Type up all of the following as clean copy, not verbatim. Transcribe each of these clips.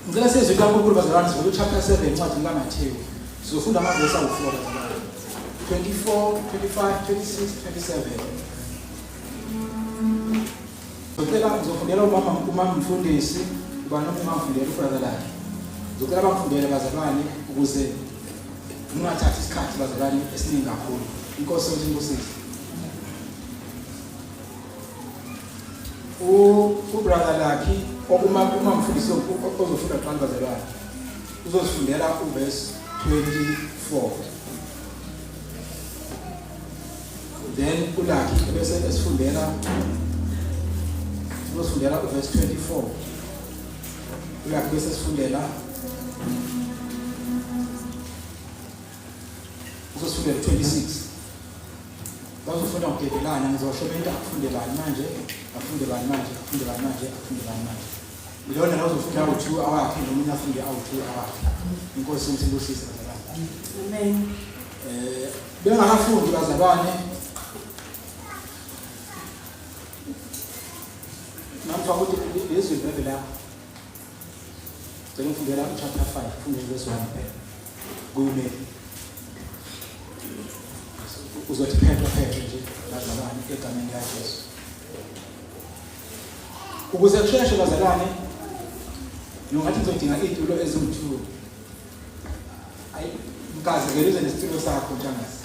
Ngicela sizwe kaNkulunkulu bazalwane sivule chapter 7 incwadi kaMathewu. Sizofunda amavesi awu-4 bazalwane. 24, 25, 26, 27. Ngizocela ngizofundela umama umama mfundisi uba noma ungangifundela ubrother lakhe. Ngizocela bangifundele bazalwane ukuze ngingathathi isikhathi bazalwane esiningi kakhulu. Inkosi yokuthi ibusise. Ubrother Lucky okuma uma mfundisi ozofunda kuqala bazalwane uzosifundela uverse 24 then uLucky bese esifundela uzosifundela uverse 24 uLucky bese esifundela uzosifundela 26 Bazofunda ngokudedelana ngizosho bento afunde bani manje, afunde bani manje, afunde bani manje, afunde bani manje. Ilona la uzofunda awu-2 awakhe nomunye afunde awu-2 awakhe. Inkosi imsibusise bazalwane. Amen. Eh bengakafundi bazalwane Namfa ukuthi lezwi ibhayibheli lakho. Cela ufundela uchapter 5, funde verse 1 kuphela. Kuyimeli. Uzothi phetha phetha nje bazalwane egameni likaJesu. Ukuze kusheshe bazalwane nongathi ngizodinga iy'tulo eziwu-two. Ayi mkazi vele uze nesitulo sakho ntshangase.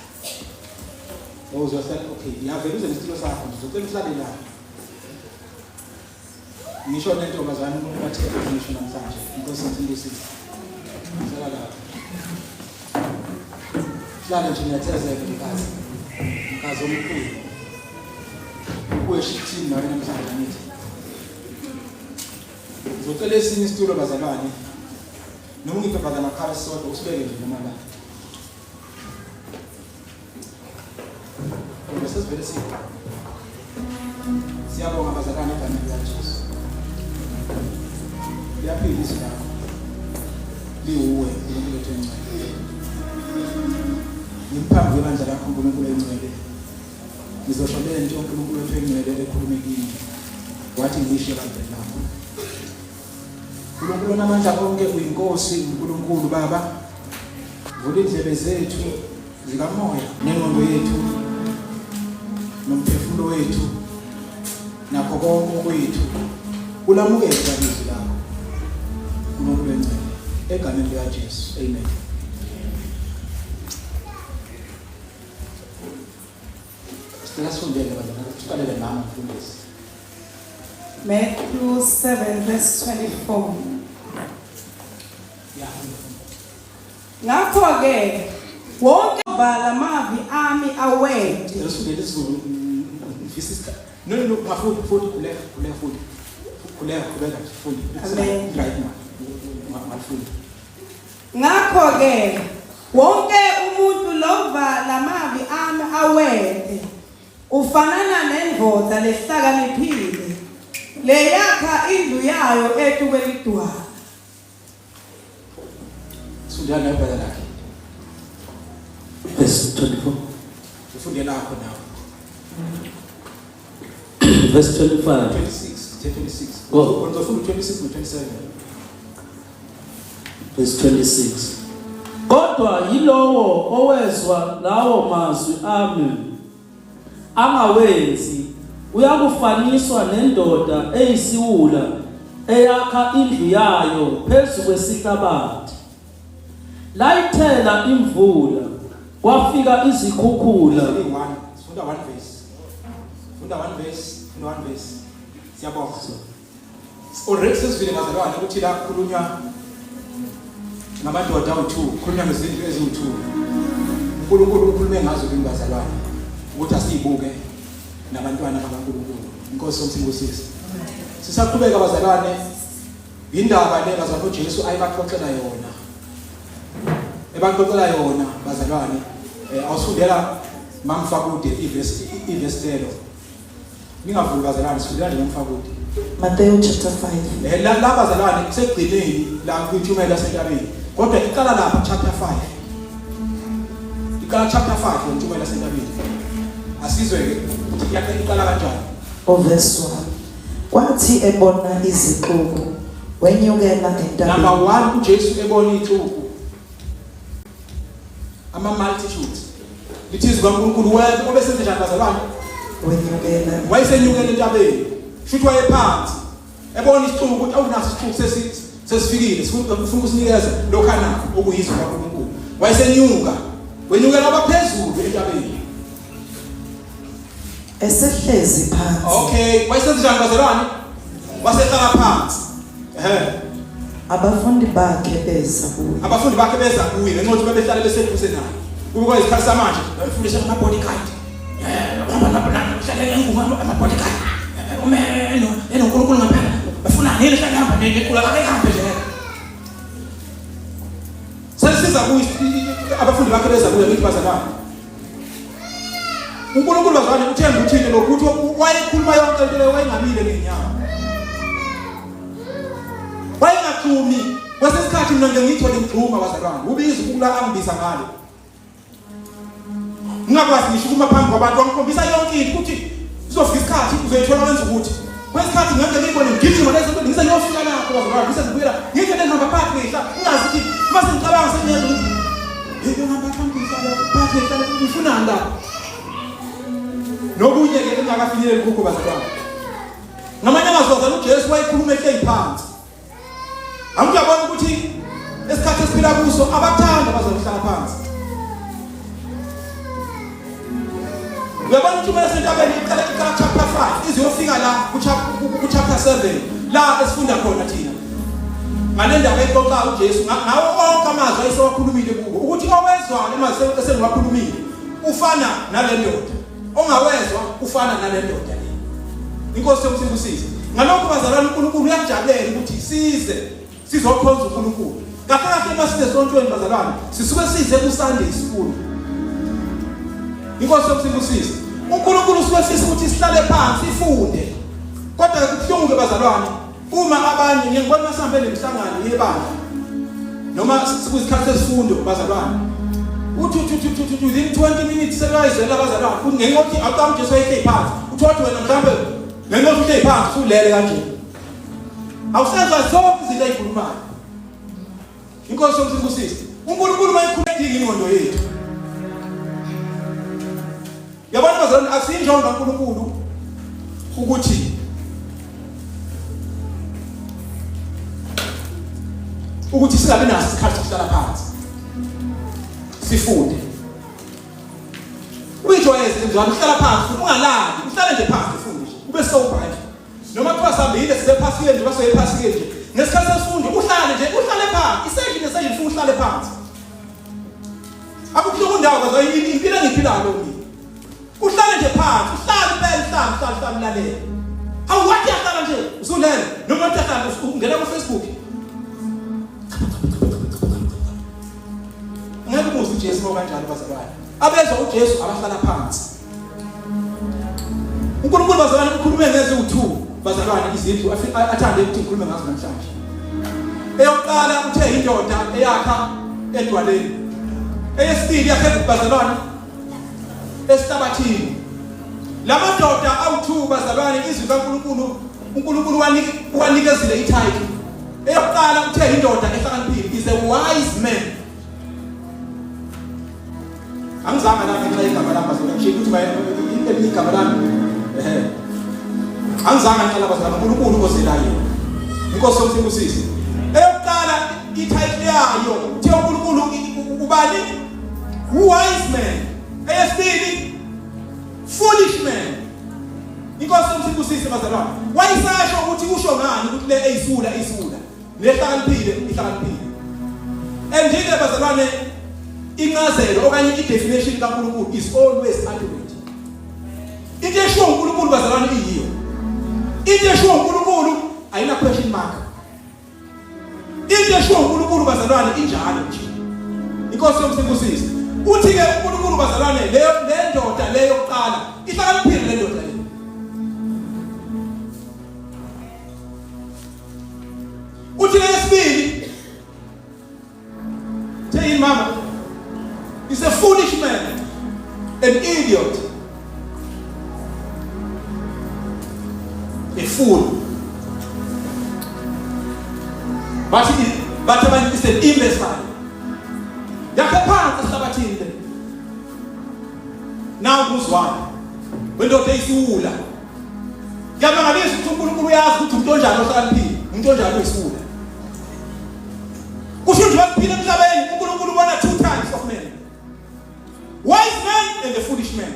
Uzohlala okay, yavele uze nesitulo sakho ngizocela uhlale la. Ngisho nentombazane umuntu bathe ngisho namhlanje. Inkosi imbusise. Sala lapho. Hlala nje ngiyathezeka mkazi. Mkazi omkhulu. Ubuye shithini nawe namhlanje angithi. Ngizocela esinye isitulo bazalwane. Noma ngiphe brother Makhala sodwa usibeke nje noma la. Kodwa sesivele sikhona. Siyabonga bazalwane egameni likaJesu. Liyaphila izwi lakho. Liwuwe uNkulunkulu wethu engcwele. Ngiphambi kwebandla lakho uNkulunkulu engcwele. Ngizosho le nto uNkulunkulu wethu engcwele ekhulume kimi. Wathi ngisho ebandleni lakho. Nkulunkulu onamandla onke uyinkosi uNkulunkulu Baba. Vula indlebe zethu zikamoya nengqondo yethu nomphefumulo wethu nakho konke okwethu ulamukele izwi lakho uNkulunkulu engcwele egameni likaJesu amen. Sicela sifundele bazalwane siqalele mama mfundisi. Matthew 7 verse 24. Yeah. Ngakho ke wonke vala mavi ami awende. Sicela sifundele isiZulu ngifisa isikhathi. No no no ngafundi futhi khuleka khuleka futhi. Khuleka khuleka fundi. Amen. Right ma. Ngalifundi. Ngakho-ke wonke umuntu lova lamavi ami awente ufanana nendoda lehlakaniphile leyakha indlu yayo etukwelidwala. Sifundela nawe ibhala lakhe. Verse 24. Ufunde lakho nawe. Verse 25. 26, 26. Go. Uzofunda 26 no 27. Verse 26. Kodwa yilowo owezwa lawo mazwi ami angawenzi uyakufaniswa nendoda eyisiwula eyakha indlu yayo phezu kwesihlabathi. Layithela imvula kwafika izikhukhula. Funda one verse. Funda one verse, funda one verse. Siyabonga. Already sesivile bazalwane ukuthi la kukhulunywa ngamadoda awu-2, kukhulunywa ngezindlu eziwu-2. uNkulunkulu ukhulume ngazo kimi bazalwane ukuthi asiyibuke nabantwana bakaNkulunkulu. Inkosi yomsingusisi. Sisaqhubeka bazalwane indaba le bazalwane uJesu ayibaxoxela yona. Ebaxoxela yona bazalwane eh, awusifundela mamfakude ivesi ivesi lelo. Ningavuli bazalwane sifundela nje ngomfakude. Matthew chapter 5. Eh la la bazalwane kusekugcineni la kwintshumayelo yasentabeni. Kodwa iqala lapha chapter 5. Iqala chapter 5 lentshumayelo yasentabeni. Asizwe ke ukuthi iyaqala iqala kanjani. Overse 1. Kwathi ebona izixuku Wenyukela Number entabeni. 1 uJesu ebona ixuku. Ama multitudes. Lithi izwi kaNkulunkulu weza obesenze njani bazalwane? Wenyukela. Wayesenyukela entabeni. Shuthi wayephansi. Ebona isixuku ukuthi awunaso isixuku sesi sesifikile sifuna ukusinikeza lokho anakho okuyizwi kaNkulunkulu. Wayesenyuka. Wenyukela abaphezulu entabeni. Esehlezi phansi. Okay, wayesenze njani bazalwane? Wasehlala phansi. Ehhe. Abafundi bakhe beza kuye. Abafundi bakhe beza kuye ngenxa yokuthi babehlale beseduze naye. Kube kwayisikhathi samanje, bafundisa ama bodyguard. Eh, hamba lapho la, hlale engubo ama bodyguard. Ume eno enoNkulunkulu ngempela. Bafuna nini hlale hamba nequla ake hambe nje. Sesiza kuye abafundi bakhe beza kuye ngithi bazalwane. uNkulunkulu bazalwane uthe ngikuthini lokhu ukuthi wayekhuluma yonke into leyo wayengamile ngenyawo wayengaxhumi kwesinye isikhathi mina nje ngithole ngigxuma bazalwane ubiza ukula angibiza ngale ngingakwazi ngisho ukuma phambi kwabantu wangikhombisa yonke into ukuthi kuzofika isikhathi uzoyithola wenza ukuthi kwesikhathi ngeke ngiyibone ngigijima lezo nto ngize ngiyofika lapho bazalwane ngize ngibuyela ngithi ngihamba phakathi ngihla ngingazi ukuthi uma sengicabanga sengiyezwa ukuthi hey ngihamba phakathi ngihlala phakathi ngihlala ngifunani la nokunye ke engakafinyeleli kukho bazalwane ngamanye amazwi bazalwane uJesu wayekhuluma ehleli phansi Angiyabona ukuthi esikhathi esiphila kuso abathanda bazohlala phansi. Uyabona ukuthi uma sentabeni iqala iqala chapter 5 iziyofika la ku chapter 7 la esifunda khona thina. Ngale ndaba exoxa uJesu ngawo onke amazwi ayesewakhulumile kubo ukuthi owezwayo amazwi esengiwakhulumile ufana nale ndoda. Ongawezwa ufana nale ndoda le. Inkosi yomsindisize. Ngalokho bazalwane uNkulunkulu uyakujabulela ukuthi size sizokhonza uNkulunkulu. Kahle kahle uma size esontweni bazalwane sisuke size ku Sunday school. Inkosi yomsindisize. uNkulunkulu usuke efisa ukuthi sihlale phansi sifunde. Kodwa kubuhlungu ke bazalwane Uma abanye ngiye ngibona masihambe nemihlangano yebandla noma sikuzikhathi sesifundo bazalwane uthi uthi uthi uthi within 20 minutes sebeyayizwela abazalwane uthi ngenxa yokuthi awuqamba uJesu wayehleli phansi uthi wathi wena mhlawumbe ngenxa yokuthi uhleli phansi usulele kanje awusezwa zonke izinto ayikhulumayo Inkosi yomsibusisi. uNkulunkulu mayikhuluma idinga ingqondo yethu. Yabona bazalwane asinjongo kaNkulunkulu ukuthi ukuthi singabi naso isikhathi sokuhlala phansi sifunde uyijwayeze njalo uhlala phansi ungalali uhlale nje phansi ufunde nje ube sober nje noma kuthiwa sihambile size ephasikeni nje basuke ephasikeni nje ngesikhathi sesifundo uhlale nje uhlale phansi isession nesession futhi uhlale phansi akubuhlungu indawo kazo impilo engiyiphilayo lo mina uhlale nje phansi uhlale impela uhlale uhlale uhlale ulalele awu wathi yahlala nje usulele noma wathi yahlala ungena ku-Facebook ngeke umuzi uJesu kanjalo bazalwane abezwa uJesu abahlala phansi uNkulunkulu bazalwane ukhulume ngeziwu-2 bazalwane izindlu athande ukuthi ngikhulume ngazo namhlanje eyokuqala uthe indoda eyakha edwaleni eyesibili yakhe bazalwane esihlabathini lamadoda awu-2 bazalwane izwi kaNkulunkulu uNkulunkulu wanikezile i-title eyokuqala uthe indoda ehlakaniphile is a wise man Angizange la ngenxa yegama lami bazalwane ngisho ukuthi baye elinye igama lami. Ehe. Angizange ngicela bazalwane uNkulunkulu ozela yena. Inkosi yomsibusise. Eyokuqala i-title yayo uthe uNkulunkulu ubani? Wise man. Eyesibili foolish man. Inkosi yomsibusise bazalwane. Wayisasho ukuthi usho ngani ukuthi le eyisula isula. Nehlakaniphile ihlakaniphile. And ke bazalwane incazelo okanye i-definition kaNkulunkulu is always accurate. Into eshiwo uNkulunkulu bazalwane iyiyo. Into eshiwo uNkulunkulu ayina question mark. Into eshiwo uNkulunkulu bazalwane injalo nje. Inkosi yomsibusise. Uthi ke uNkulunkulu bazalwane leyo le ndoda leyo yokuqala ihlakaniphile le ndoda le. Uthi leyesibili Tell mama is a foolish man an idiot a fool. Bathi bathi abanye is an imbecile. Yakhe phansi esihlabathini le. Nawu kuzwana. Wendoda eyisiwula. Kuyamangalisa ukuthi uNkulunkulu uyazi ukuthi umuntu onjani ohlakaniphile, umuntu onjani oyisiwula. Kusho nje waphila emhlabeni uNkulunkulu ubona two types of men. Wise men and the foolish men.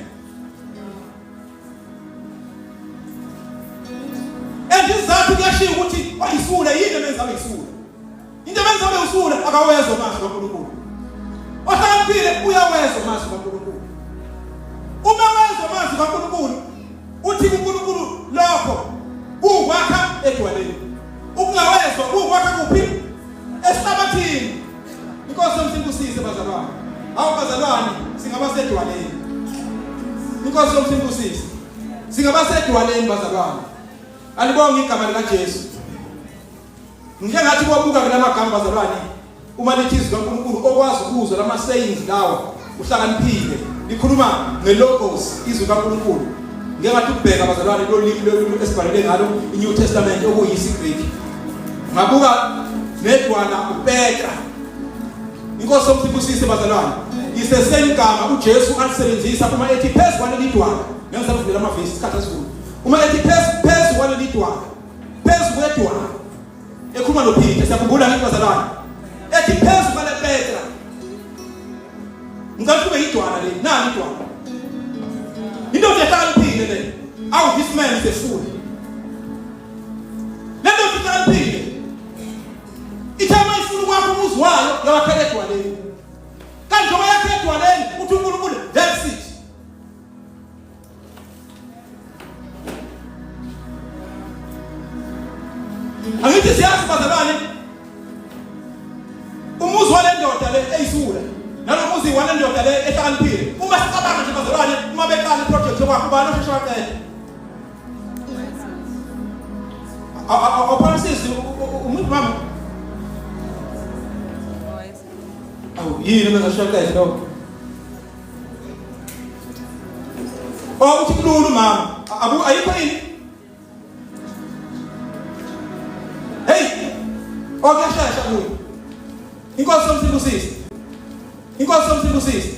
And isizathu kuyashiya ukuthi wayisula yini emenza abe yisula. Into emenza abe usula akawezwa amazwi kaNkulunkulu. Ohlakaniphile uyawezwa amazwi kaNkulunkulu. Uma wezwa amazwi kaNkulunkulu uthi kuNkulunkulu lokho kuwukwakha edwaleni. Ukungawezwa kuwukwakha kuphi? Esihlabathini. Inkosi yomsimbusise bazalwane. Hawu bazalwane singaba sedwaleni. Inkosi yomsimbusise. Singaba sedwaleni bazalwane. Alibonge igama likaJesu. Ngike ngathi kwabuka ke lamagama bazalwane uma lithi izwi kaNkulunkulu okwazi ukuzwa lama sayings lawa uhlakaniphile likhuluma ngelogos izwi kaNkulunkulu. Ngike ngathi ukubheka bazalwane lolimi lolu esibhalele ngalo iNew Testament okuyisiGreek. Ngabuka nedwala uPetra. Inkosi yomsibusise bazalwane. Isesame gama uJesu alisebenzisa uma ethi phezu kwaleli dwala. Ngeke ngisakuvula amavesi isikhathi esikhulu. Uma ethi phezu kwaleli dwala phezu kwedwala ekhuluma noPeter siyakhumbula ngithi bazalwane ethi phezu kwale Petra ngicela kube idwala le nali idwala indoda ehlakaniphile le awu this man is a fool le ndoda ihlakaniphile ithe uma ifuna ukwakha umuzi wayo yawakhela edwaleni kanti njengoba yakhe edwaleni uthi uNkulunkulu that's it Angithi siyazi bazalwane umuzi wale ndoda le eyisula nalo muzi wale ndoda le ehlakaniphile uma sicabanga nje bazalwane uma beqala iproject yokwakha ubani osheshe waqeda awuphanisisi umuntu mama awu yini menza shaqeda lokho Oh uthi kulula umama. Abu ayikho yini? Hey! Oh kuyashesha kuyo. Inkosi yomsibusisi. Inkosi yomsibusisi.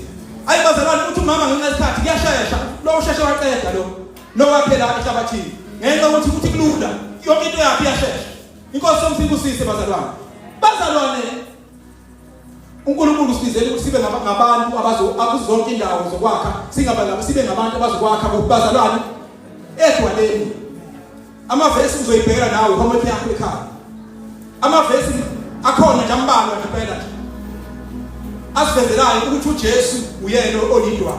Ayi bazalwane uthi umama ngenxa yesikhathi kuyashesha. Lo usheshe waqeda lo. Lo waphela ehlabathini. Ngenxa yokuthi uthi kulula. Yonke into yakhe iyashesha. Inkosi yomsibusisi bazalwane. Bazalwane uNkulunkulu usibizele ukuthi sibe ngabantu abazo akuzonke indawo zokwakha singaba sibe ngabantu abazokwakha kubazalwane edwaleni amavesi uzoyibhekela nawe homework yakho ekhaya amavesi akhona nje ambalwa nje phela nje asivezelayo ukuthi uJesu uyena olidwala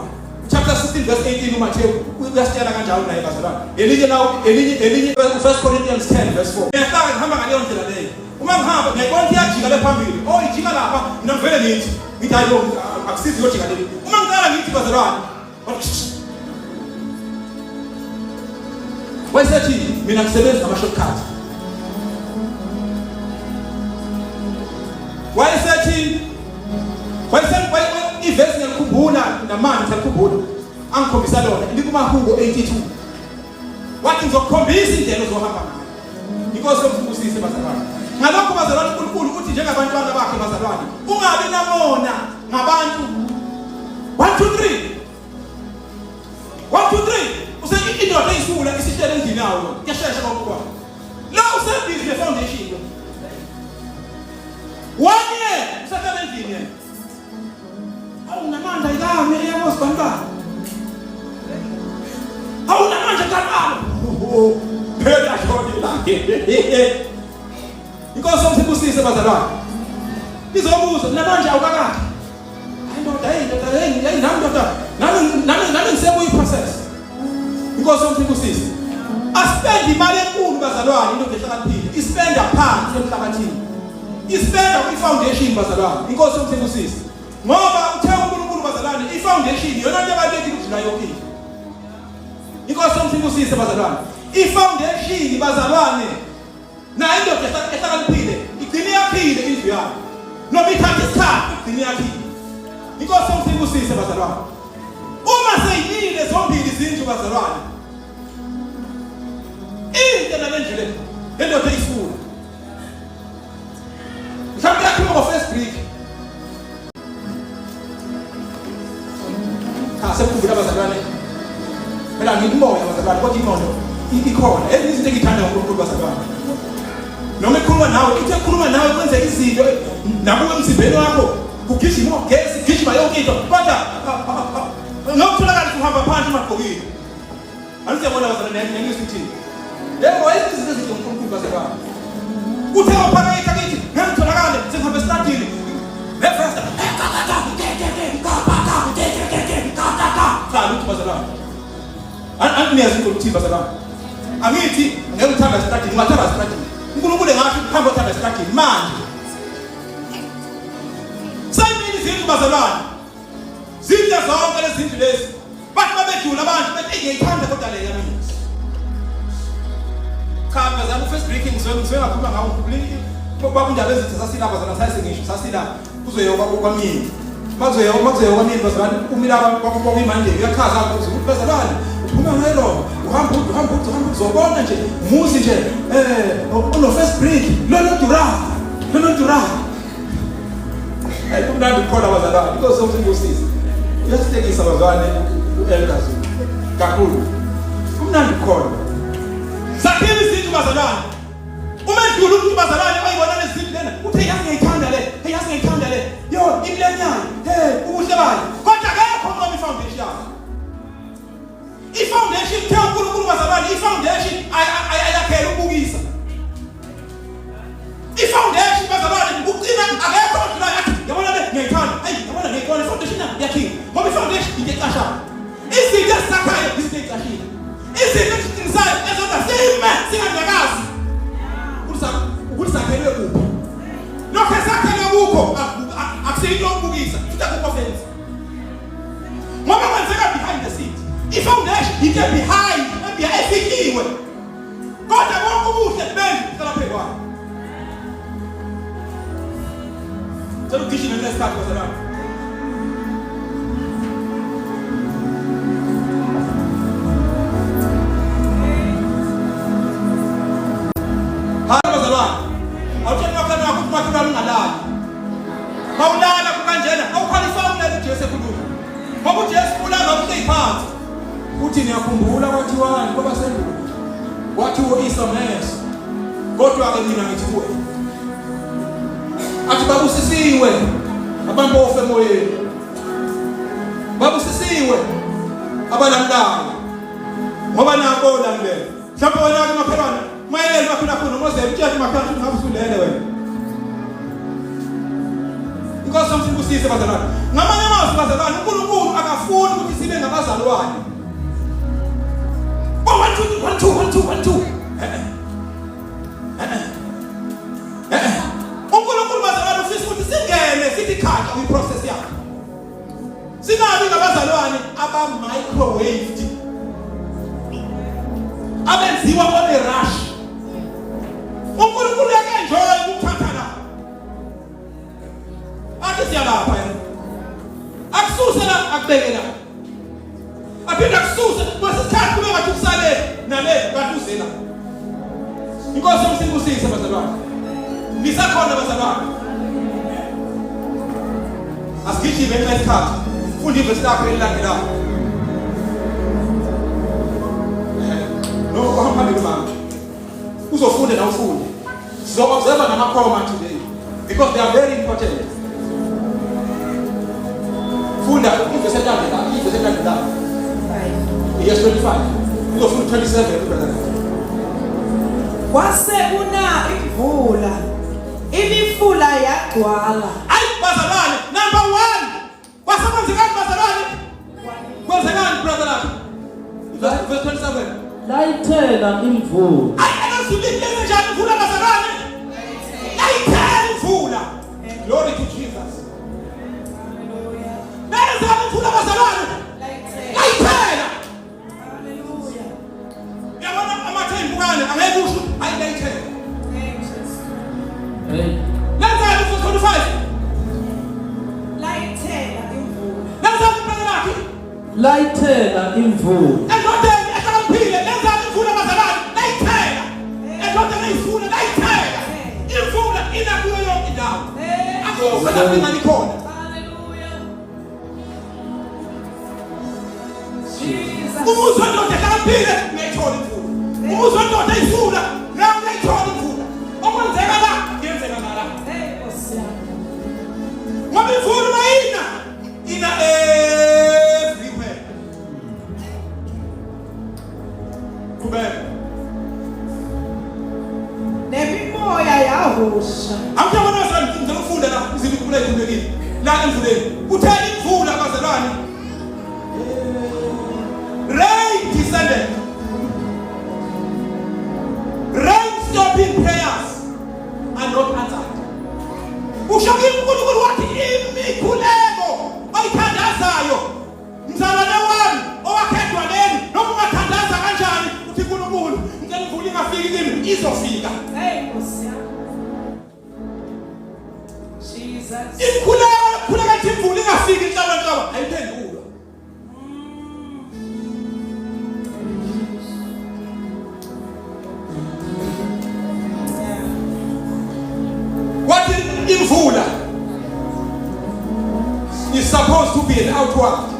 chapter 16 verse 18 uMathewu uyasitshela kanjalo naye bazalwane elinye lawo elinye elinye 1 Corinthians 10 verse 4 ngiyahlala ngihamba ngaleyo ndlela leyo Uma ngihamba ngiyayibona ukuthi iyajika le phambili. Oh ijika lapha, mina ngivele ngithi ngithi hayi bo akusizi iyojika leli. Uma ngiqala ngithi bazalwane. Wayesethi mina ngisebenza ngama shortcut. Wayesethi wayesethi ivesi ngiyakhumbula namanje ngiyakhumbula. Angikhombisa lona likumahubo 82. Wathi ngizokukhombisa indlela ozohamba ngayo. Inkosi yomfubusise bazalwane. Ngalokho bazalwane uNkulunkulu uthi njengabantwana bakhe bazalwane, ungabi namona ngabantu. 1 2 3 1 2 3 use indoda eyisula isihlele endlini yawo kuyashesha konke kwakho. La usebhizi ne-foundation lo. One year usehlele endlini yena. Awunamandla yami eyabo sibantwana. Awunamandla kanalo. Phela shoni la. Inkosi omsibusise bazalwane. Izobuza namanje awukakakhi. Hayi ndoda, hey ndoda, hey hey nami ndoda. Nami nami nami ngisekuyi process. Inkosi omsibusise. Aspend imali enkulu bazalwane into ehlakaniphile. Ispenda phansi emhlabathini. Ispenda kwi-foundation bazalwane. Inkosi yomsibusise. Ngoba uthe uNkulunkulu bazalwane i-foundation iyona nto ebalulekile ukudlula yonke into. Inkosi yomsibusise bazalwane. I-foundation bazalwane nayo indoda ehlakaniphile igcine yakhile indlu yayo. Noma ithatha isikhathi igcine yakhile. Inkosi yomsibusise bazalwane. Uma seyimile zombili izindlu bazalwane into nalendlu le lendoda eyisula. Uyakhuluma ngo-first brick. Cha sekukhumbula abazalwane. Phela ngikumoya bazalwane kodwa ingqondo ikhona. Ezinye izinto engithanda ngoNkulunkulu bazalwane. Noma ekhuluma nawe, ithi ekhuluma nawe kwenzeka izinto nakuwe emzimbeni wakho kugijima ogesi, kugijima yonke into. Kodwa ngokutholakala ukuthi uhamba phansi ungagqokile. Angisiyabona bazalwane nengizwe ukuthi yebo wayezizinto ezinhle uNkulunkulu bazalwane. Uthe waphakayitha kithi ngeke ngitholakale sengihambe esitradini. Nefesta. Cha lutho bazalwane. Angiyazi into ukuthi bazalwane. Angithi ngeke uthanda esitradini, ungathanda esitradini. uNkulunkulu engasho ukuthi hamba uthanda esitradini manje. Sayimini izindlu bazalwane. Zinhle zonke lezi zindlu lezi. Bathi babedlula abantu bethi ngiyayithanda kodwa le yami. Cha bazalwane first breaking ngizwe ngizwe ngakhuluma ngawo baba indaba ezithi sasila bazalwane sathi ngisho sasila kuzoyoka kwamini. Makuzoyoka makuzoyoka kwamini bazalwane umila kwakuyimanje uyachaza ukuthi bazalwane uphuma ngelo uhamba uhamba uhamba uzobona nje umuzi nje eh uno first break lona dura lona dura. Hayi kumnandi ukukhona bazalwane because something usisi. Uyasihlekisa bazalwane u-Elder Zulu kakhulu. Kumnandi ukukhona. Sakhile izinto bazalwane. Uma edlula umuntu bazalwane oyibona lezi zinto lena uthe yazi ngiyayithanda le, hey yazi ngiyayithanda le. Yo imlenyana, hey ubuhle bayo. Kodwa akekho noma ifoundation yakhe. I-foundation kuthe uNkulunkulu bazalwane i-foundation ayakhela ukubukisa. I-foundation bazalwane uqina akekho odlulayo athi yabona le ngiyayithanda. Ayi yabona ngiyayibona i-foundation yakhiwe. Ngoba i-foundation into ecashayo. Izinto ezisakhayo izinto ezicashile. Izinto eziqinisayo ezenza sime singanyakazi. Ukuthi sakhelwe kuphi? Lokho esakhelwe kukho akusiyinto yokubukisa futhi akukho fence. Ngoba kwenzeka behind the scenes. I-foundation into behind efihliwe. Kodwa konke ubuhle bendlu kuhlala phezu kwayo. Cela ugijime ngesikhathi bazalwane. Hayi bazalwane. Awutsheli makhelwane wakho ukuthi makhelwane ungalali. Mawulala kukanjena awukhwalifai ukulala uJesu ekhuluma. Ngoba uJesu ulala uhleli phansi. Uthi niyakhumbula kwathiwani kwabasendulo? Kwathiwa iso ngeso. Kodwa-ke mina ngithi kuwe. Athi babusisiwe abampofu emoyeni. Babusisiwe abalamulayo. Ngoba nabo lamulele. Mhlawumbe wena-ke makhelwane, mayelele maphila khona uMose utshela makhelwane ukuthi ngabe usulele wena. Inkosi yami sibusise bazalwane. Ngamanye amazwi bazalwane, uNkulunkulu akafuni ukuthi sibe ngabazalwane. Oh, 1 2 1 2 1 2 1 2. Eh eh. Eh eh. uNkulunkulu bazalwane ufisa ukuthi singene sithi khaxa kwi process yakhe. Singabi ngabazalwane aba microwaved. Abenziwa on a rush. uNkulunkulu uyakenjoy ukuthatha la. Athi siyalapha yena. Akususe la akubeke la. Aphinde akususe kwesikhathi kube ngathi usale nale kanti uze la. Inkosi yomsibusise bazalwane. Nisakhona bazalwane. Asigijime ngenxa yesikhathi. Funda ivesi lakho elilandelayo. No, uhamba phambili mama. Uzofunda na ufunde. Sizo-observe namakhoma today because they are very important. Funda ivesi elandelayo, ivesi elandelayo. Yes, 25. Uzofunda 27 brother. Kwase kuna imvula, imifula yagcwala. Ayi bazalwane, number 1. Kwase kwenzekani bazalwane? Kwenzekani brother lapha? Verse 27. Layithela imvula. Ayi elozulwini lenzenjani imvula bazalwane? Layithela imvula. Glory to Jesus. Lenzani imvula bazalwane? Layithela. Uyabona amathe impukane angeke usho hayi layithela. Hey. Lenzani verse 25. Layithela imvula. Lenzani brother lakhe? Layithela imvula. Endodeni ehlakaniphile lenzani imvula bazalwane? Layithela. Endodeni eyifuna layithela. Imvula ina kuyo yonke indawo. Kodwa ingane ikhona. Hallelujah. Jesus. Uma uzwa indoda ehlakaniphile ungayithola imvula. Uma uzwa indoda eyisula nawe ungayithola imvula. Okwenzeka la kuyenzeka ngala. Hey, Nkosi yami. Ngoba imvula uma ina ina everywhere. Qhubeka. Nemimoya yahosha. Angiyabona bazalwane ngicela ukufunda la izinto imvula ekhululekile. La emvuleni. Uthe imvula bazalwane. Rain descended. Rain stopping prayers are not answered. Usho kimi uNkulunkulu wathi imikhuleko oyithandazayo mzalwane wami owakhedwaleni noma ungathandaza kanjani uthi uNkulunkulu ngicela imvula ingafiki kimi izofika. Hey, Nkosi yami. Jesus. Imikhuleko yokukhuleka ethi imvula ingafiki inhlaba nhlaba ayiphendulwa. Wathi imvula is supposed to be an outward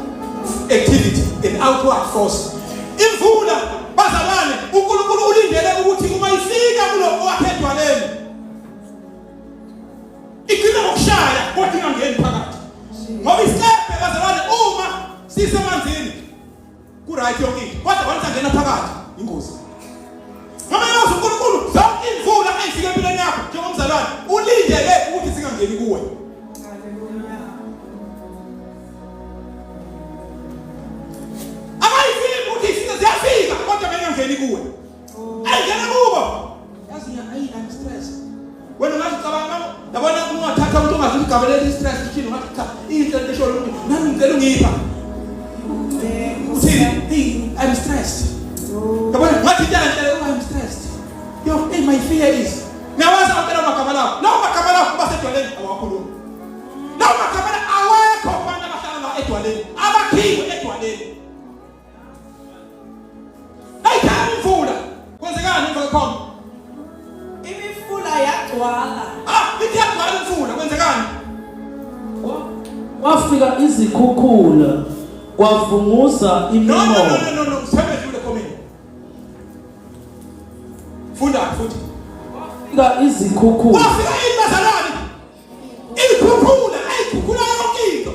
activity, an outward force. Imvula bazalwane uNkulunkulu ulindele ukuthi uma ifika kulo owakhedwaleni igcina ngokushaya kodwa ingangeni phakathi. Ngoba isikebhe bazalwane uma sisemanzini ku right yonke into kodwa once angena phakathi ingozi. Ngoba yazi uNkulunkulu zonke imvula eyifika empilweni yakho njengomzalwane ulindele ukuthi singangeni kuwe. Hallelujah. Akayifiki ukuthi ifike ziyafika kodwa bengangeni kuwe. Ayingena kubo. Yazi ayi I'm stressed. Wena ungathi cabanga yabona ungathatha umuntu ongazi igama leli stress uthini ungathi cha into esho lo muntu nami ngicela ungipha. Uthini? Hey I'm stressed. Yabona ngathi into enhle oh I'm stressed. Yo hey my fear is Ngiyawazi abantu amagama lawo. Lawo magama lawo basedwaleni awakhulumi. Lawo magama lawo awekho kubantu abahlala la edwaleni. Abakhiwe edwaleni. Ayithanda imvula. Kwenzekani emva kwekhomba? Imifula yagcwala. Ah, ithi yagcwala imvula kwenzekani? Kwafika izikhukhula kwavunguza No no no imimoya. no no no, usebedlule komini. Funda futhi. Kwafika izikhukhula Kwafika ini bazalwane? Ikhukhula, ayikhukhula yonke into.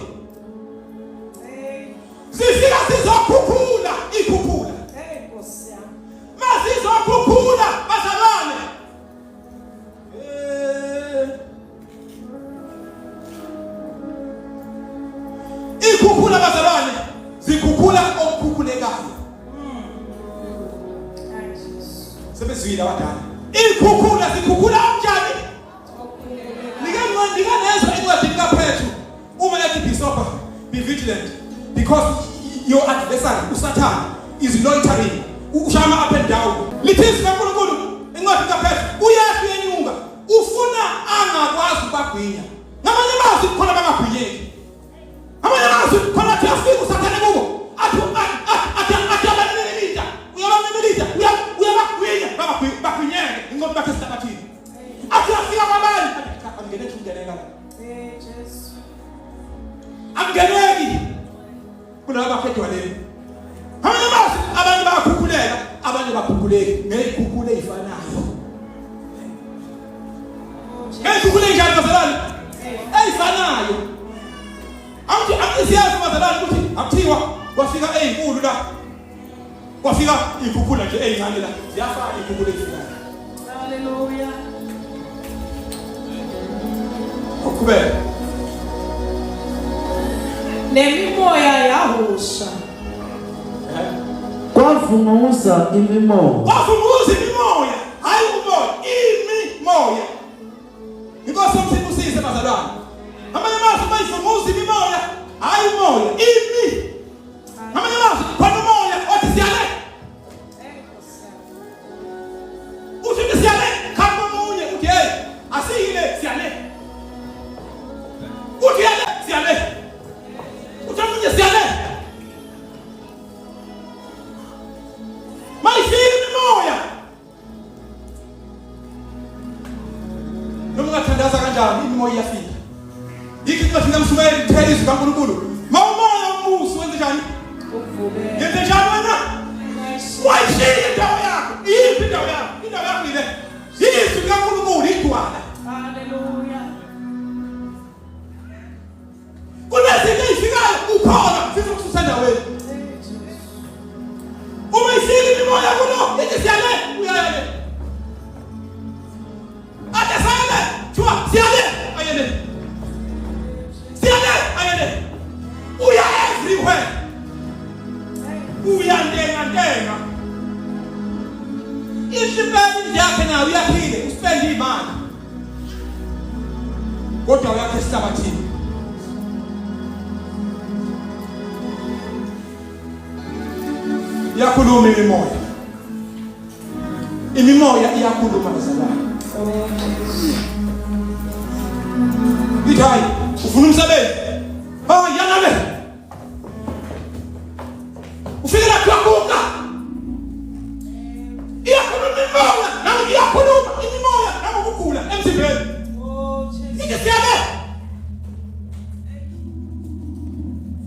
Hey, Zifika zizokhukhula, ikhukhula. hey, Nkosi yami. Mazizokhukhula bazalwane. Eh. Ikhukhula bazalwane, zikhukhula okukhukhulekayo. Ay, Jesus. Sebezwile abadala. Ikhukhula zikhukhula kanjani? Nike nike nezwa incwadi kaPetru uma ethi be sober, be vigilant because your adversary uSathane is loitering. Ushama up and down. Lithi izwi kaNkulunkulu incwadi kaPetru uyehla uyenyuka ufuna angakwazi ukubagwinya. Ngamanye amazwi khona bangagwinyeki. Amanye amazwi khona athi afika uSathane kubo athi athi athi abaninelita uyabanelita uyabagwinya bagwinyeke inqondo bakhe esihlabathini. Athi afika kwabanye athi cha angeneki ungeneka la. Hey, Jesu. Angeneki kulaba bakhedwaleni. Amanye amazwi abanye bayakhukhuleka abanye bakhukhuleki ngeyikhukhule ezifanayo. Ngeyikhukhule njani bazalwane? Ezifanayo. Angithi angisiyazi bazalwane ukuthi akuthiwa kwafika ezinkulu la. Kwafika ikhukhula nje ezincane la. Ziyafana ikhukhula ezifanayo. Hallelujah. Uqhubeka. Nemimoya yahosha. Kwavunguza imimoya. Kwavunguza imimoya, hayi umoya, imimoya. Inkosi yomsibusise bazalwane. Amanye amazwi bayivunguza imimoya, hayi umoya, imi. Amanye amazwi khona umoya othi siyale. Hey, Nkosi yami. Uthi ukuthi siyale, khamba omunye uthi hey, asiyile siyale. Uthi yale, siyale. Uthi omunye siyale. Mayifika imimoya. Noma ungathandaza kanjani imimoya iyafika. Yikho incwadi kaMshumayeli ithela izwi kaNkulunkulu. Mawumoya umbuso wenze njani? Yenze njani wena? Wayishiya indawo yakho. Iyiphi indawo yakho? Indawo yakho ile. Izwi likaNkulunkulu idwala. Hallelujah. Kunezinto ezifikayo ukhona zifuna ukususa endaweni. Uma ifika imimoya kulo ithi siyale uyayale. Ade sayale thiwa siyale ayele. Siyale ayele. Uya everywhere. Uyantenga ntenga. Isipeni yakhe nayo uyakhile uspend imali. Kodwa uyakhe esihlabathini. Iyakhuluma imimoya. Imimoya iyakhuluma bazalwane. Ithi hayi ufuna umsebenzi. Hayi yanale. Ufike la kuyaguqa. Iyakhuluma imimoya, nami iyakhuluma imimoya nangokugula emzimbeni. Ithi siyale.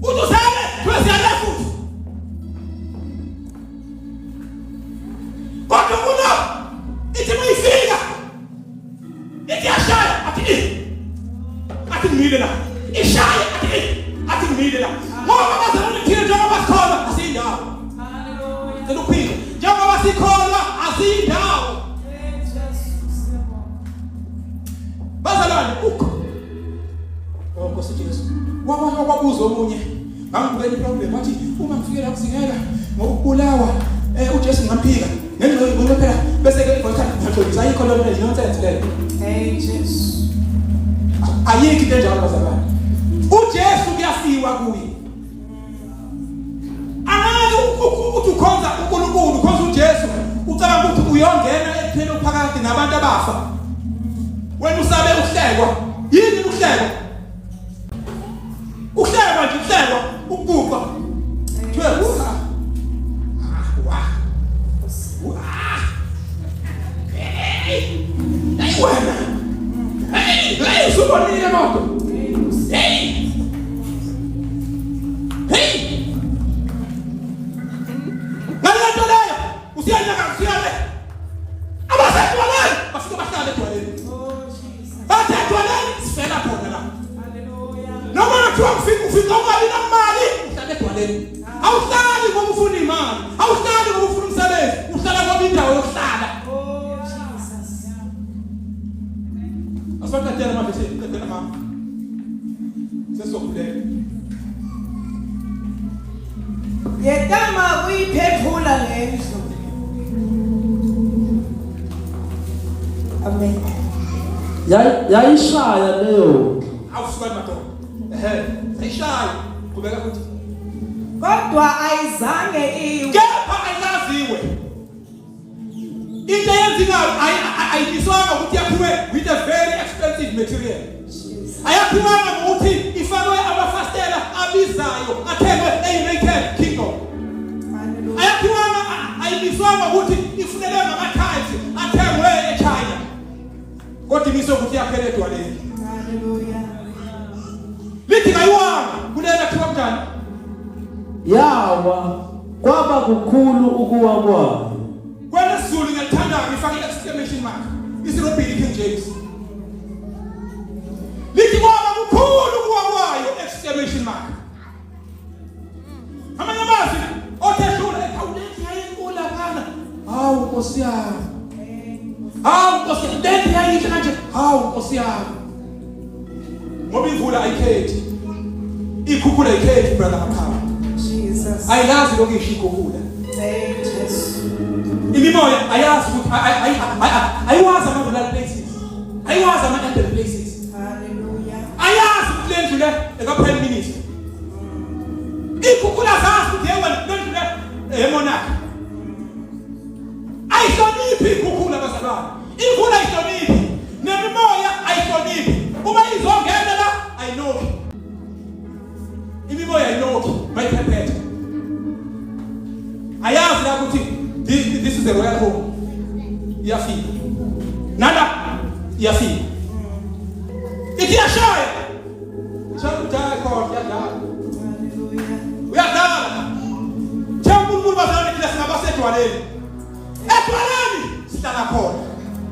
Uthi usale, kuthiwa siyale futhi. Kodwa kuno ithi mayifika ithi yashaya athi i athi ngimile la ishaye athi i athi ngimile la ngoba bazalwane thina njengoba sikholwa asiyindawo. Haleluya. Cela uphinde njengoba sikholwa asiyindawo. Bazalwane ukho. Oh Nkosi Jesu. Wabuza omunye ngangibukela iproblem wathi uma ngifike la kuzingela ngokubulawa eh uJesu ngamphika ngenxa yokuthi phela bese ke igolkha ngiyaxolisa ayikho lento le nonsense leyo. Hey Jesu. Ayikho into enjalo bazalwane. uJesu kuyafiwa kuye. Angeke uthi ukhonza uNkulunkulu ukhonza uJesu ucabanga ukuthi uyongena ekuphileni okuphakade nabantu abafa. Wena usabe uhlekwa. Yini ukuhlekwa? Uhlekwa nje uhlekwa ukubuka. Kuthiwe uha. Wa. Wa. Hey wena. Hey, hey usubonile kodwa. Hey. Hey. Ngale nto leyo usiyanyaka usiyale. Abasedwaleni bafike bahlale edwaleni. Bathe edwaleni sifela khona la. Noma kuthiwa ufika ufika ungabi namali uhlala edwaleni. Awuhlali ngoba ufuna imali, awuhlali ngoba ufuna umsebenzi, uhlala ngoba indawo yokuhlala. Oh Jesus. Asibaqedele manje siqedele mama. Sesizokhuleka. Yetama kuyiphephula lendlu. Amen. Yayishaya leyo ndlu. Awusuka madoda. Ehe, sayishaya. Qhubeka futhi. Kodwa ayizange iwe. Kepha ayilaziwe. Into eyenzekayo ayimiswanga ukuthi yakhiwe with a very expensive material. Ayakhiwanga ngokuthi ifakwe amafastela abizayo athengwe e-United Kingdom. Ayakhiwanga ayimiswanga ukuthi ifunelwe ngama-tiles athengwe eChina. Kodwa imiswe ukuthi yakhele edwaleni. Hallelujah. Lithi kayiwanga kulena kuthiwa kanjani? Yawa kwaba kukhulu ukuwa kwayo. KwelesiZulu ngiyalithanda ngifake i-exclamation mark. Isirobhili King James. Lithi kwaba kukhulu ukuwa kwayo exclamation mark. Amanye amazwi othe dlula ekhawuleni yayinkulu laphana. Hawu Nkosi yami. Hawu Nkosi yami, lento yayinhle kanje. Hawu Nkosi yami. Ngoba imvula ayikhethi. Ikhukhula ayikhethi brother Maqhawe. Jesus. Ayilazi lokhu isho ikhukhula. Hey Jesu. Imimoya ayazi ukuthi ayiwazi ama rural places. Ayiwazi ama urban places. Hallelujah. Ayazi ukuthi le ndlu le eka prime minister. Ikhukhula zazi ukuthi yewena le ndlu le emonarch. Ayihloniphi ikhukhula bazalwane. Imvula ayihloniphi. Nemimoya ayihloniphi. Uma izongena la ayinokhi. Imimoya ayinokhi mayiphephetha. Ayazi la ukuthi this is a royal home. Iyafika. Nala iyafika. Ithi iyashaya. edwaleni. Edwaleni sihlala khona.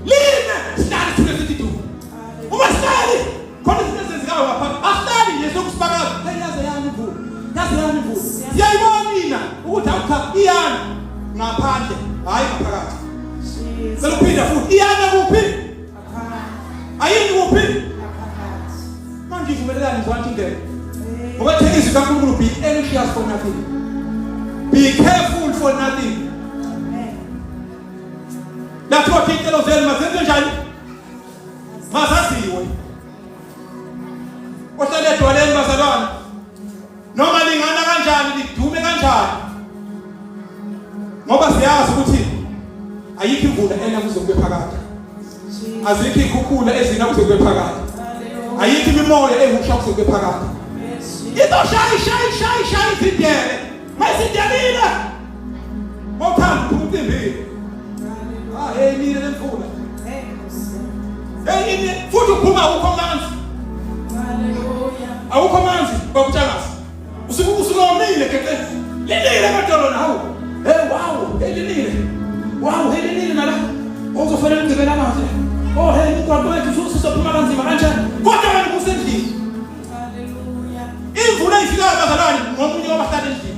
Line sihlale sithule sithi du. Uma sihlali khona izinto ezenzekayo ngaphansi. Asihlali nje sokusibakaza. Hey yaze yani imvula. Yaze yani imvula. Siyayibona nina ukuthi awu cha iyana ngaphandle hayi ngaphakathi. Seluphinda futhi iyana kuphi? Ayini kuphi? Manje ivumelelani ngizwa ingene. Ngoba thena izwi kaNkulunkulu be anxious for nothing. Be careful for nothing. Lapho iy'celo zenu mazenze njani? Mazaziwe. Ohlale edwaleni bazalwane. Noma lingana kanjani lidume kanjani. Ngoba siyazi ukuthi ayikho imvula ena kuze kube phakade. Azikho ikhukhula ezina kuze kube phakade. Ayikho imimoya ehusha kuze kube phakade. Izoshaya ishaya ishaya ishaya izindebe. Mayisindelile. Mawuthanda uphuma umcimbini. Ah hey mina lemvula. Hey ini futhi uphuma awukho amanzi. Hallelujah. Awukho amanzi bakutshakaza. Usuke usuke womile geqe. Linile amadolo nawo. Hey wow, hey linile. Wow, hey linile nala. Ozofanele ugibele amanzi. Oh hey umgwaqo wethu usuzophuma kanzima kanjani? Kodwa wena usendlini. Hallelujah. Imvula ifikayo bazalwane ngomunye wabahlala endlini.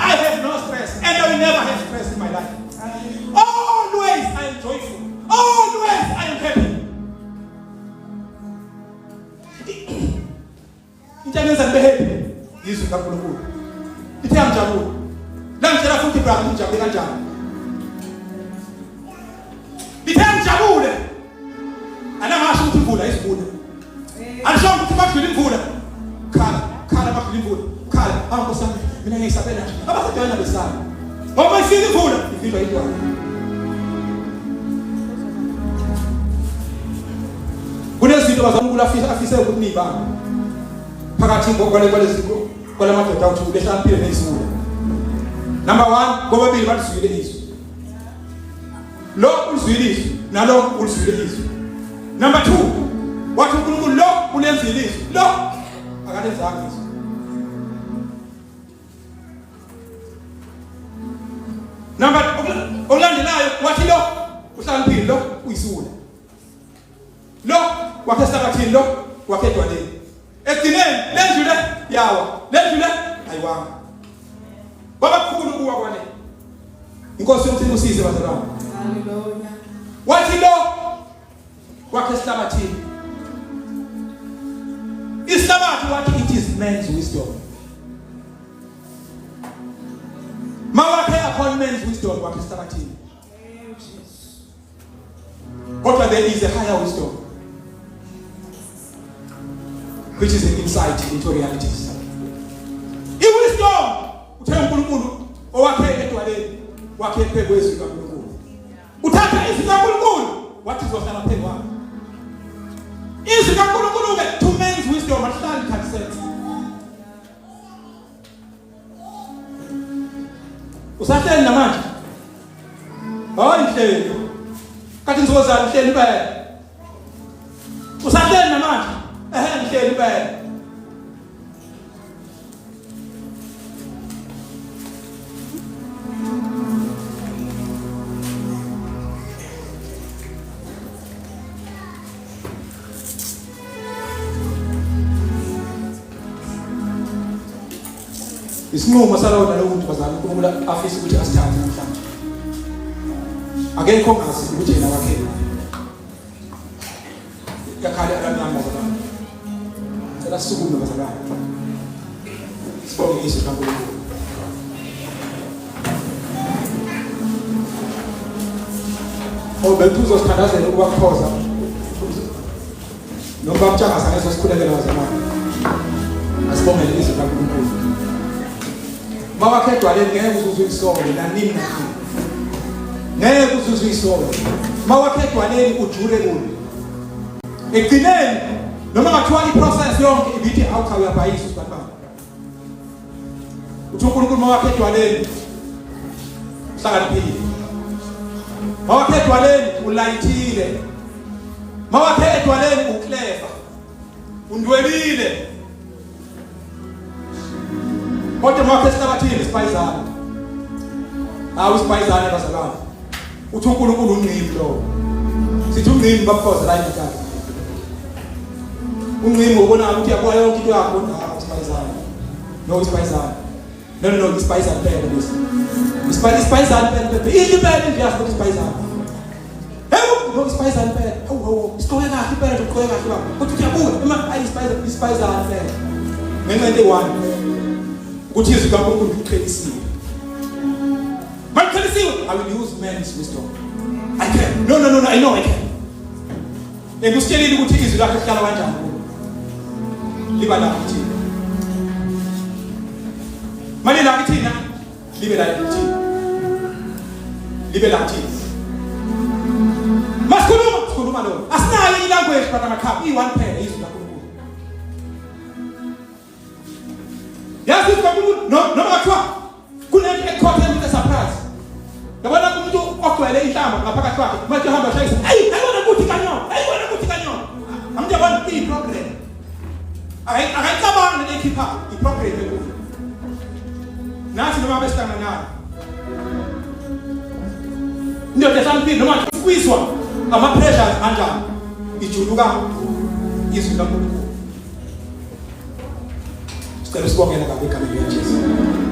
I have no stress and I will never have stress in my life. Always I am joyful. Always I am happy. Into engenza ngibe happy yizwi likaNkulunkulu. Ithe angijabule. Langitshela futhi brother ngijabule kanjani. Lithe ngijabule. Anangasho ukuthi imvula izibuna. Alisho ukuthi bakudlula imvula. Khala, khala bakudlula imvula. Khala, hawu Nkosi yami, mina ngiyisabela nje. Abasedwana besaba. Ngoba ifika imvula, ivinjwa intwana. Kunezinto bazamukula afisa afise ukuthi niyibambe. Phakathi kwale kwalezi kwalamadoda awuthi behlala nezulu. Number 1, bobabili balizwile izwi. Lo ulizwile izwi nalo ulizwile izwi. Number 2, wathi uNkulunkulu lo ulenzile izwi, lo akalenzanga izwi. Number okulandelayo wathi lo uhlakaniphile lo uyisiwula. Lo wakhe esihlabathini lo wakhe edwaleni. Ekugcineni lendlu le yawa, lendlu le ayiwanga. Kwabakhulu kuwa kwale. Inkosi yomthini usize bazalwane. Hallelujah. Wathi lo wakhe esihlabathini. Isihlabathi wathi it is man's wisdom. Mawakhe upon man's wisdom wakhe esihlabathini. Kodwa there is a higher wisdom which is an insight into realities. I-wisdom uthe uNkulunkulu owakhe edwaleni wakhe phezu kwezwi kaNkulunkulu. Uthatha izwi kaNkulunkulu wathi zohlala phezu kwakhe. Izwi kaNkulunkulu ke to man's wisdom alihlali khathi sense. Usahleli namanje? Hayi ngihleli. Kathi ngizozana ngihleli impela. Usahleli namanje? Ehhe ngihleli impela. Isinqumo salowo nalowo muntu bazalwane uNkulunkulu afisa ukuthi asithathe namhlanje. Akekho ongazi ukuthi yena wakhe. Yakhala alarm yami bazalwane. Cela sisukume bazalwane. Sibonge izwi likaNkulunkulu. Oh, bethu uzosithandazela ukuba kukhoza. Noma bamtshangasa ngeso sikhulekela bazalwane. Asibongele izwi likaNkulunkulu. Mawakhe edwaleni ngeke uzuzwe isolo nanini nanini. Ngeke uzuzwe isolo. Mawakhe edwaleni ujule kulo. Ekugcineni noma ngathiwa iprocess yonke ibithi awu cha uyabhayisa usibantwana. Uthi uNkulunkulu mawakhe edwaleni uhlakaniphile. Mawakhe edwaleni ulayithile. Mawakhe edwaleni uclever. Undwebile. Kodwa mawakhe esihlabathini isipayizana. Hawu isibhayizane bazalwane. Uthi uNkulunkulu unqimi lo. Sithi unqimi babukhoze la eNatali. Unqimi ubona ukuthi yabuka yonke into yakho hawu isibhayizane. No isibhayizane. No no no isibhayizane phela lesi. Isibhayizane phela phela. Idli phela indlu yakho isibhayizane. Hey, no isibhayizane phela. Hawu hawu sigqoke kahle phela ugqoke kahle baba. Uthi uyabuka uma ayi isibhayizane isibhayizane phela. Ngenxa into eyi-one. Ukuthi izwi kaNkulunkulu liqhelisiwe. Maliqhelisiwe, I will use man's wisdom. I can. No, no, no, no, I know I can. And usitshelile ukuthi izwi lakhe lihlala kanjani kuwe. Liba la kithina. Mali la kithina, libe la kithina. Libe la kithina. Masikhuluma, sikhuluma lo. Asinayo ilanguage but amakhaphi, i-one phela izwi laNkulunkulu. Yazi ukuthi uNkulunkulu noma kuthiwa kunento ekhotha into surprise. Yabona umuntu ogcwele inhlamba ngaphakathi kwakhe manje uhamba shayisa. Hey, ayibona ukuthi kanyoko. Ayibona ukuthi kanyoko. Amuntu yabona i problem. Akayicabangi le ekhipha i problem ekuyo. Nathi noma besihlangana nayo. Indoda ehlakaniphile noma squeezwa ama pressures kanjani ijuluka izwi laNkulunkulu. Sicela usibongele baba egameni likaJesu.